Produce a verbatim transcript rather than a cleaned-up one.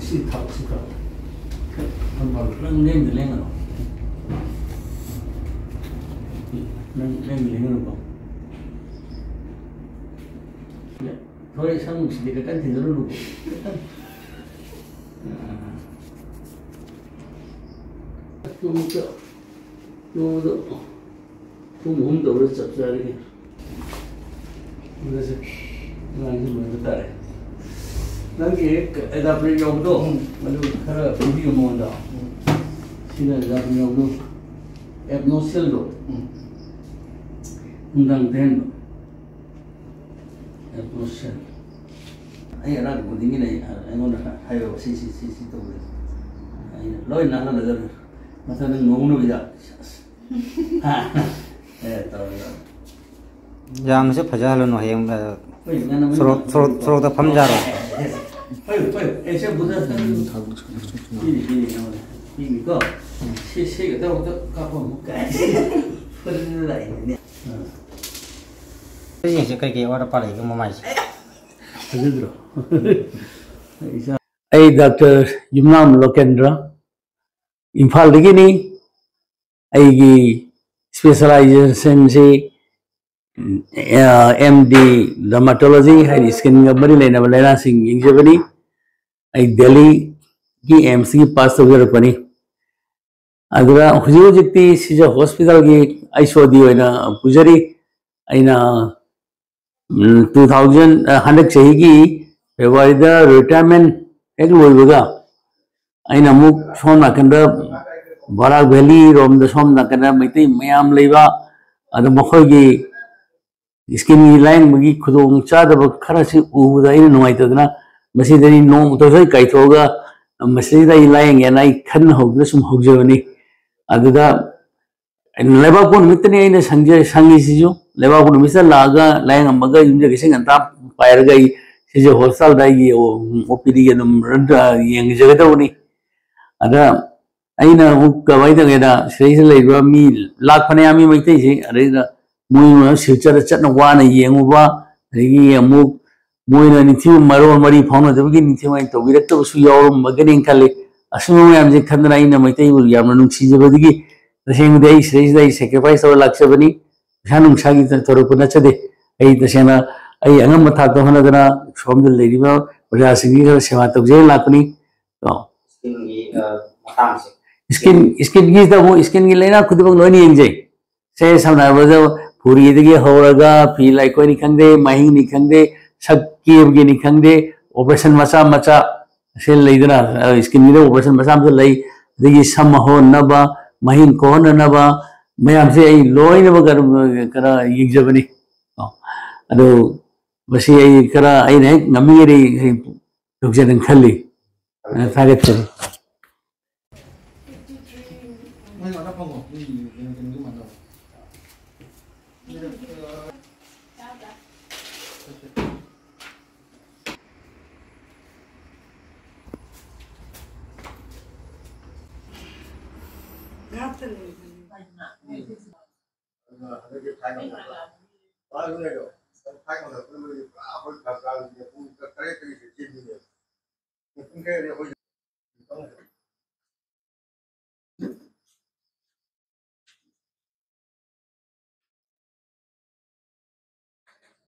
ꯁꯤ ꯊꯥꯎ, ꯁꯤ ꯊꯥꯎ꯫ ꯈꯔ ꯊꯝꯕꯥꯜ ꯈꯔ ꯂꯦꯡꯗ ꯂꯦꯡꯒꯅꯨ꯫ ꯅꯪ ꯂꯦꯡꯗ ꯂꯦꯡꯒꯅꯨꯀꯣ꯫ ꯊꯣꯔꯛ ꯁꯝꯁꯤꯗꯤ ꯈꯤꯇꯪ ꯊꯤꯟꯖꯤꯜꯂꯨ꯫ ꯈꯤꯇꯪ꯫ ꯑꯥ꯫ ꯇꯨ ꯑꯃꯨꯛꯇ, ꯇꯨꯗꯣ ꯄꯨꯡ ꯑꯍꯨꯝ ꯇꯧꯔ ꯆꯞ ꯆꯥꯔꯦ꯫ ꯎꯅꯁꯦ꯫ ꯑꯉꯥꯡꯁꯤ ꯂꯣꯏꯕ ꯇꯥꯔꯦ꯫ ꯅꯪꯒꯤ ꯑꯦꯗꯥꯄ꯭ꯔꯤꯟ ꯌꯥꯎꯕꯗꯣ, ꯎꯝ꯫ ꯑꯗꯨ ꯈꯔ ꯄꯤꯕꯤꯌꯨ ꯃꯉꯣꯟꯗ꯫ ꯎꯝ꯫ ꯁꯤꯅ ꯑꯦꯗꯥꯄ꯭ꯔꯤꯟ ꯌꯥꯎꯕꯗꯣ, ꯑꯦꯞꯅꯣꯁꯦꯜꯗꯣ꯫ ꯎꯝ꯫ ꯅꯨꯡꯗꯥꯡ ꯇꯩꯍꯟꯕ꯫ ꯑꯦꯠꯃꯣꯁꯐꯤꯌꯔ꯫ ꯑꯩ ꯑꯔꯥꯛꯄ ꯈꯨꯗꯤꯡꯒꯤꯅꯦ ꯑꯩꯉꯣꯟꯗ ꯍꯥꯏꯌꯣ, ꯁꯤ, ꯁꯤ, ꯁꯤ, ꯁꯤ ꯇꯧꯕꯤꯌꯨ꯫ ꯑꯩꯅ ꯂꯣꯏ ꯅꯥꯟꯅ ꯂꯩꯖꯔꯦ꯫ ꯃꯊꯪ ꯅꯪ ꯅꯣꯡꯅꯕꯤꯗ꯫ ꯑꯦ, ꯇꯧꯔꯦ, ꯇꯧꯔꯦ꯫ ꯌꯥꯝꯅꯁꯨ ꯐꯖꯍꯜꯂꯨꯅꯨ, ꯍꯌꯦꯡ, ꯑ, ꯍꯣꯏ, ꯅꯪ, ꯅꯪ, ꯁꯣꯔꯣꯛ, ꯁꯣꯔꯣꯛ, ꯁꯣꯔꯣꯛꯇ ꯐꯝꯖꯔꯣꯏ꯫ ꯍꯣꯏ, ꯍꯣꯏ, ꯑꯩꯁꯦ ꯕꯨꯙ ꯁꯤꯅꯤ, ꯁꯤꯅꯤ, ꯅꯉꯣꯟꯗ꯫ ꯁꯤꯅꯤꯀꯣ꯫ ꯁꯤ, ꯁꯤꯒ ꯇꯧꯕꯗ ꯀꯥꯞꯄꯝꯃꯨ ꯀꯥꯏ꯫ ꯐꯨꯔꯤꯅ ꯂꯥꯛꯏꯅꯤꯅꯦ꯫ ꯑꯥ꯫ ꯌꯦꯡꯁꯤ ꯀꯩꯀꯩ ꯑꯋꯥꯠ ꯑꯄꯥ ꯂꯩꯒꯦ ꯃꯃꯥꯏꯁꯦ꯫ ꯐꯖꯗ꯭ꯔꯣ? ꯑꯩ ꯏꯆꯥ-, ꯑꯩ ꯗꯥꯛꯇꯔ ꯌꯨꯝꯅꯥꯝ ꯂꯣꯀꯦꯟꯗ꯭ꯔ, ꯏꯝꯐꯥꯜꯗꯒꯤꯅꯤ꯫ ꯑꯩꯒꯤ ꯁ꯭ꯄꯦꯁꯦꯂꯥꯏꯖꯦꯁꯟꯁꯤ, ꯑꯦꯝ ꯗꯤ ꯗꯔꯃꯥꯇꯣꯂꯣꯖꯤ ꯍꯥꯏꯗꯤ ꯁ꯭ꯀꯤꯟꯒ ꯃꯔꯤ ꯂꯩꯅꯕ ꯂꯥꯏꯅꯥꯁꯤꯡ ꯌꯦꯡꯖꯕꯅꯤ꯫ ꯑꯩ ꯗꯦꯜꯂꯤꯒꯤ ꯑꯦꯝꯁꯇꯒꯤ ꯄꯥꯁ ꯇꯧꯖꯔꯛꯄꯅꯤ꯫ ꯑꯗꯨꯗ ꯍꯧꯖꯤꯛ ꯍꯧꯖꯤꯛꯇꯤ ꯁꯤꯖ ꯍꯣꯁꯄꯤꯇꯥꯜꯒꯤ ꯑꯩꯁ ꯑꯣ ꯗꯤ ꯑꯣꯏꯅ ꯄꯨꯖꯔꯤ꯫ ꯑꯩꯅ, ꯎꯝ, two thousand, ꯑ, ꯍꯟꯗꯛ ꯆꯍꯤꯒꯤ ꯐꯦꯕ꯭ꯔꯨꯋꯥꯔꯤꯗ ꯔꯤꯇꯥꯌꯔꯃꯦꯟ ꯍꯦꯛ ꯂꯣꯏꯕꯒ ꯑꯩꯅ ꯑꯃꯨꯛ ꯁꯣꯝ ꯅꯥꯀꯟꯗ ꯕꯔꯥꯛ ꯚꯦꯂꯤ ꯔꯣꯝꯗ ꯁꯣꯝ ꯅꯥꯀꯟꯗ ꯃꯩꯇꯩ ꯃꯌꯥꯝ ꯂꯩꯕ, ꯑꯗ ꯃꯈꯣꯏꯒꯤ ꯁ꯭ꯀꯤꯟꯒꯤ ꯂꯥꯌꯦꯡꯕꯒꯤ ꯈꯨꯗꯣꯡ ꯆꯥꯗꯕ ꯈꯔꯁꯤ ꯎꯕꯗ ꯑꯩꯅ ꯅꯨꯡꯉꯥꯏꯇꯗꯅ ꯃꯁꯤꯗꯒꯤ ꯅꯣꯡꯃꯇꯁꯨ ꯑꯩ ꯀꯥꯏꯊꯣꯛꯑꯒ ꯃꯁꯤꯗ ꯑꯩ ꯂꯥꯌꯦꯡꯒꯦꯅ ꯑꯩ ꯈꯟꯅ ꯍꯧꯗꯅ ꯁꯨꯝ ꯍꯧꯖꯕꯅꯤ꯫ ꯑꯗꯨꯗ ꯂꯩꯕꯥꯛꯄꯣꯛꯄ ꯅꯨꯃꯤꯠꯇꯅꯤ ꯑꯩꯅ ꯁꯪꯖ-, ꯁꯪꯉꯤꯁꯤꯁꯨ꯫ ꯂꯩꯕꯥꯛꯄꯣꯛꯄ ꯅꯨꯃꯤꯠꯇ ꯂꯥꯛꯑꯒ ꯂꯥꯌꯦꯡꯉꯝꯃꯒ ꯌꯨꯝꯖꯀꯩꯁ ꯉꯟꯇꯥ ꯄꯥꯏꯔꯒ ꯑꯩ ꯁꯤꯁꯦ ꯍꯣꯁꯄꯤꯇꯥꯜꯗ ꯑꯩꯒꯤ ꯑꯣ-, ꯑꯣ ꯄꯤ ꯗꯤꯒꯤ ꯑꯗꯨꯝ ꯔꯟ-, ꯌꯦꯡꯖꯒꯗꯧꯕꯅꯤ꯫ ꯑꯗ ꯑꯩꯅ ꯑꯃꯨꯛ ꯀꯃꯥꯏꯅ ꯇꯧꯒꯦꯗ, ꯁꯤꯗꯩꯁꯤꯗ ꯂꯩꯔꯤꯕ ꯃꯤ ꯂꯥꯛ ꯐꯅꯌꯥꯝ ꯃꯤ ꯃꯩꯇꯩꯁꯤ, ꯑꯗꯩꯗ ꯃꯣꯏ ꯁꯤꯜꯆꯔꯗ ꯆꯠꯅ ꯋꯥꯅ ꯌꯦꯡꯉꯨꯕ, ꯑꯗꯒꯤ ꯑꯃꯨꯛ ꯃꯣꯏꯅ ꯅꯤꯡꯊꯤꯕ ꯃꯔꯣꯜ ꯃꯔꯤ ꯐꯥꯎꯅꯗꯕꯒꯤ ꯅꯤꯡꯊꯤꯕ ꯑꯩꯅ ꯇꯧꯕꯤꯔꯛꯇꯕꯁꯨ ꯌꯥꯎꯔꯝꯃꯒꯅꯤ ꯈꯜꯂꯤ꯫ ꯑꯁꯨꯝꯕ ꯃꯌꯥꯝꯁꯦ ꯈꯟꯗꯅ ꯑꯩꯅ ꯃꯩꯇꯩꯕꯨ ꯌꯥꯝꯅ ꯅꯨꯡꯁꯤꯖꯕꯗꯒꯤ ꯇꯁꯦꯡꯕꯗꯤ ꯑꯩ ꯁꯤꯗꯩꯁꯤꯗ ꯑꯩ sacrifice ꯇꯧꯔ ꯂꯥꯛꯆꯕꯅꯤ꯫ ꯄꯩꯁꯥ ꯅꯨꯡꯁꯥꯒꯤ ꯊꯣꯔꯛꯄ ꯅꯠꯆꯗꯦ꯫ ꯑꯩ ꯇꯁꯦꯡꯅ ꯑꯩ ꯑꯉꯝꯕ ꯊꯥꯛꯇ ꯍꯣꯠꯅꯗꯅ ꯁꯣꯝꯗ ꯂꯩꯔꯤꯕ ꯄ꯭ꯔꯖꯥꯁꯤꯡꯒꯤ ꯈꯔ ꯁꯦꯕꯥ ꯇꯧꯖꯦꯅ ꯂꯥꯛꯄꯅꯤ꯫ ꯑꯣ꯫ ꯁ꯭ꯀꯤꯟꯒꯤ, ꯑ, ꯃꯇꯥꯡꯁꯦ꯫ ꯁ꯭ꯀꯤꯟ, ꯁ꯭ꯀꯤꯟꯒꯤꯁꯤꯗ ꯑꯃꯨꯛ ꯁ꯭ꯀꯤꯟꯒꯤ ꯂꯥꯏꯅꯥ ꯈꯨꯗꯤꯡꯃꯛ ꯂꯣꯏꯅ ꯌꯦꯡꯖꯩ꯫ ꯁꯦ, ꯁꯝꯅ ꯍꯥꯏꯔꯕꯗ ꯐꯨꯔꯤꯗꯒꯤ ꯍꯧꯔꯒ ꯐꯤ ꯂꯥꯏꯀꯣꯏꯅꯤ ꯈꯪꯗꯦ, ꯃꯍꯤꯡꯅꯤ ꯈꯪꯗꯦ, ꯁꯛ ꯀꯦꯕꯒꯤꯅꯤ ꯈꯪꯗꯦ, operation ꯃꯆꯥ ꯃꯆꯥ ꯁꯦ ꯂꯩꯗꯅ, ꯑ, skinꯒꯤꯗ operation ꯃꯆꯥ ꯃꯆꯥ ꯂꯩ, ꯑꯗꯒꯤ ꯁꯝ ꯍꯧꯍꯟꯅꯕ, ꯃꯍꯤꯡ ꯀꯣꯛꯍꯟꯅꯅꯕ ꯃꯌꯥꯝꯁꯦ ꯑꯩ ꯂꯣꯏꯅꯃꯛ ꯀꯩꯅꯣ, ꯀꯩꯅꯣ ꯌꯦꯡꯖꯕꯅꯤ꯫ ꯑꯣ, ꯑꯗꯨ ꯃꯁꯤ ꯑꯩ ꯈꯔ ꯑꯩꯅ ꯍꯦꯛ ꯉꯝꯃꯤꯉꯩꯗꯤ ꯑꯩ ꯇꯧꯖꯒꯦꯅ ꯈꯜꯂꯤ꯫ ꯑ, ꯊꯥꯒꯠꯆꯔꯤ꯫